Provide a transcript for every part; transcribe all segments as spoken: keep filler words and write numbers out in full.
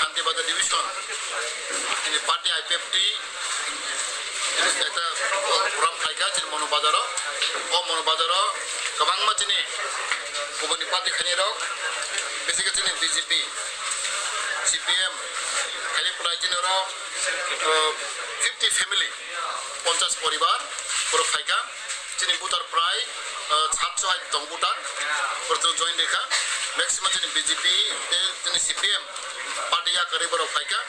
Shanti Bazar Division, chini party I P F T, chini ekta program khaikha chini Monu Bazar o. O Monu Bazar o kwbangma chini kubuni party khainai rok, bisi khe chini B J P, C P M, khaini prai chini oro, uh, fifty family, ponchas poribar, borok phaikha. Chini voter prai, uh, satso hai tong voter, borok join rikha. Maximum chini B J P tei chini C P M party yakarwi borok phaikha.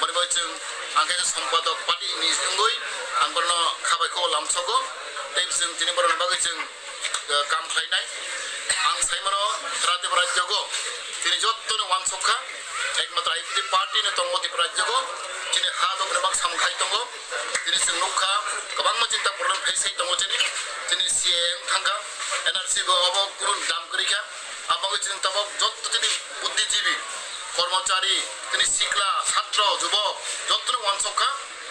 Boni bagwi chwng ang khe sompadok party ni wngwi ang borokno khabai kho lamsogo. Tei chwng tini borokni bagwi chwng, uh, kam khlainai. Ang saimano Tripura rajyogo tini jottoni uansuk kha, ekmatro I P F T party no tongo Tripura rajyogo. Chini ha dopni bak samung khai tongo. Tini chwng nukha, kwbangma chinta problem face khai tongo chini. Chini C A A wng thangkha, N R C bo obo kurun dam kwrwi kha. Abagwi chini tabok jotto chini buddhijibi, kormochari, chini sikla, satro, jubok, jottono uansuk kha.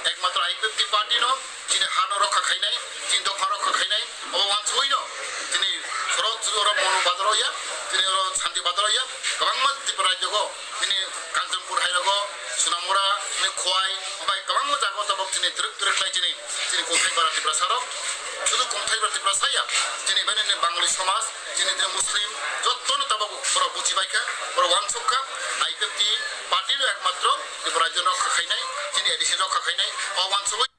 Ekmatro I P F T party no chini hano rokha khainai, chini dopha rokha khainai, obo uansugwi no chini sorok oro Monu Bazar o ya, chini oro Shanti Bazar o ya, kwbangma Tripura rajyogo, chini Kanchanpur hai rogo, Sonamura, chini Khowai, obai kwbangma jaga o tabok chini twrwk twrwk khlai chini, chini Kungthai bara Tiprasa rok, sudu Kungthai bara Tiprasa ya, chini bini ni Bangali somaj, chini tini Muslim, jottono tabok borok buchibai kha, borok uansuk kha, I P F T party no ekmatro Tripura rajyo rokha khainai, chini A D C rokha khainai, o uansugwi